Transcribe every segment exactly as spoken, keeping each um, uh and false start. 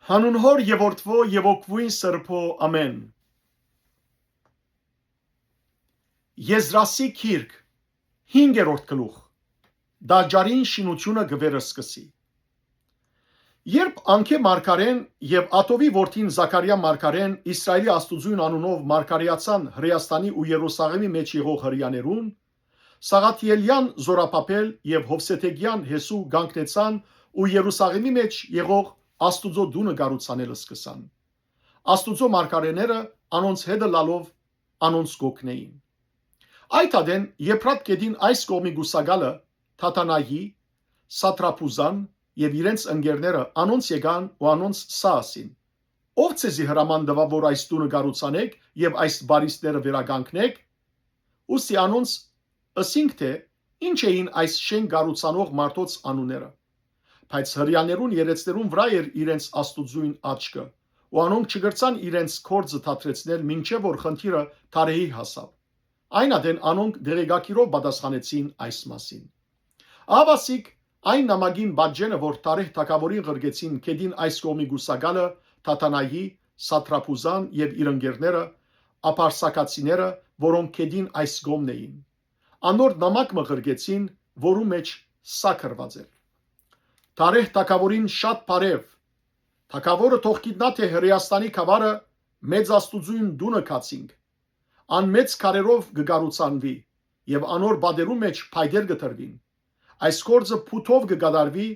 Հանուն Հօր եւ Որդւոյ եւ Հոգւոյն Սրբոյ, ամէն։ Եզրասի գիրք, հինգերորդ գլուխ, Տաճարին շինութիւնը կը վերսկսի։ Երբ Անկէ մարգարէն եւ Աթովի որդին Զաքարիա մարգարէն Իսրայէլի Աստուծոյն անունով մարգարէացան Հրէաստանի ու Երուսաղէմի մէջ եղող Հրեաներուն, Սաղաթիէլեան Զորաբաբէլ եւ Յովսեդեգեան Յեսու կանգնեցան ու Երուսաղէմի մէջ եղող Աստուծոյ տունը կառուցանել սկսան։ Աստուծոյ մարգարէները անոնց հետ ըլլալով անոնց կ'օգնէին։ Այդ ատեն Եփրատ գետին այս կողմի կուսակալը Թաթանայի, Սատրապուզան եւ իրենց ընկերները անոնց եկան ու անոնց սա ասին. «Ո՞վ ձեզի հրաման տուաւ որ այս տունը կառուցանէք եւ այս բարիցները վերականգնէք»։ Ուստի անոնց ըսինք թէ՝ «Ի՞նչ էին այս շէնք կառուցանող մարդոց անունները»։ Բայց Հրեաներուն երէցներուն վրայ էր իրենց Աստուծոյն աչքը, ու անոնք չկրցան իրենց գործը դադրեցնել մինչեւ որ խնդիրը Թարեհի հասաւ։ Այն ատեն անոնք տեղեկագիրով պատասխանեցին այս մասին։ Ահա ասիկ այն նամակին պատճենը որ Թարեհ թագաւորին ղրկեցին գետին այս կողմի կուսակալը Թաթանայի, Սատրապուզան եւ իր ընկերները, ափարսակացիները, որոնք գետին այս կողմն էին։ Անոր նամակ մը ղրկեցին, որու մէջ սա գրուած էր. «Թարեհ թագաւորին շատ բարեւ։ Թագաւորը թող գիտնայ թէ Հրէաստանի գաւառը Մեծ Աստուծոյն տունը գացինք։ Ան մեծ քարերով կը կառուցանուի եւ անոր պատերուն մէջ փայտեր կը տրուին։ Այս գործը փութով կը կատարուի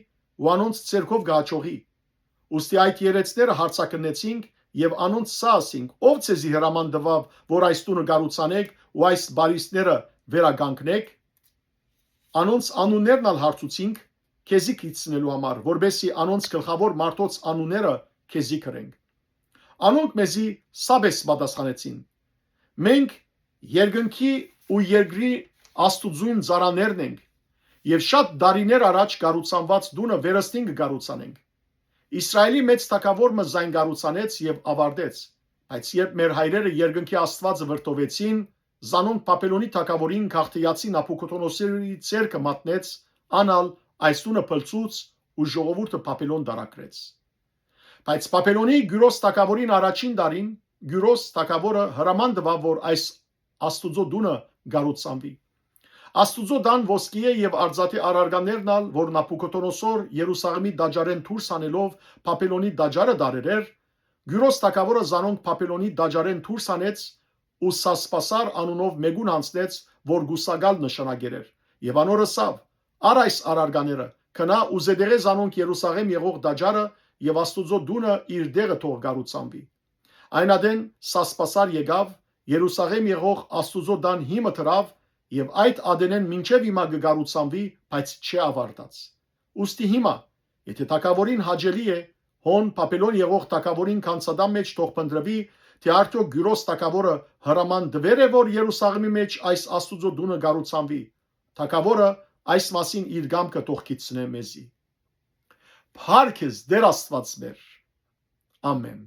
ու անոնց ձեռքով կը հաջողի»։ Ուստի այդ երէցները հարցակնեցինք եւ անոնց սա ասինք. «Ո՞վ ձեզի հրաման տուաւ որ այս տունը կառուցանէք ու այս բարիցները վերականգնէք»։ Անոնց անուններն ալ հարցուցինք՝ քեզի գիցցնելու համար, որպէս զի անոնց գլխաւոր մարդոց անունները քեզի գրենք։ Անոնք մեզի սա պէս պատասխանեցին. «Մենք երկնքի ու երկրի Աստուծոյն ծառաներն ենք եւ շատ տարիներ առաջ կառուցանուած տունը վերստին կը կառուցանենք։ Իսրայէլի մեծ թագաւոր մը զայն կառուցանեց եւ աւարտեց, բայց երբ մեր հայրերը երկնքի Աստուածը վրդովեցին, զանոնք Բաբելոնի թագաւորին քաղդեացի Նաբուքոդոնոսորի ձեռքը մատնեց, ան ալ այս տունը փլցուց ու ժողովուրդը Բաբելոն տարագրեց»։ Բայց Բաբելոնի Կիւրոս թագաւորին առաջին տարին Կիւրոս թագաւորը հրաման տուաւ որ այս Աստուծոյ տունը կառուցանուի։ Աստուծոյ տան ոսկիէ եւ արծաթի առարկաներն ալ որ Նաբուքոդոնոսոր Երուսաղէմի տաճարէն դուրս հանելով Բաբելոնի տաճարը տարեր էր, Կիւրոս թագաւորը զանոնք Բաբելոնի տաճարէն դուրս հանեց ու Սասպասար անունով մէկուն յանձնեց, որ կուսակալ նշանակեր էր, եւ անոր ըսաւ. «Առ այս առարկաները, գնա ու զետեղէ զանոնք Երուսաղէմ եղող տաճարը եւ Աստուծոյ տունը իր տեղը թող կառուցանուի»։ Այն ատեն Սասպասար եկաւ, Երուսաղէմ եղող Աստուծոյ տան հիմը դրաւ եւ այդ ատենէն մինչեւ հիմա կը կառուցանուի, բայց չի աւարտած։ Ուստի հիմա, եթէ թագաւորին հաճելի է, հոն Բաբելոն եղող թագաւորին գանձատան մէջ թող փնտռուի, թէ արդեօք Կիւրոս թագաւորը հրաման տուեր է որ Երուսաղէմի մէջ այս Աստուծոյ տունը կառուցանուի։ Թագաւորը այս մասին իր կամքը թող գիցցնէ մեզի։ Փառք ես, Տէր Աստուած մեր։ Ամէն։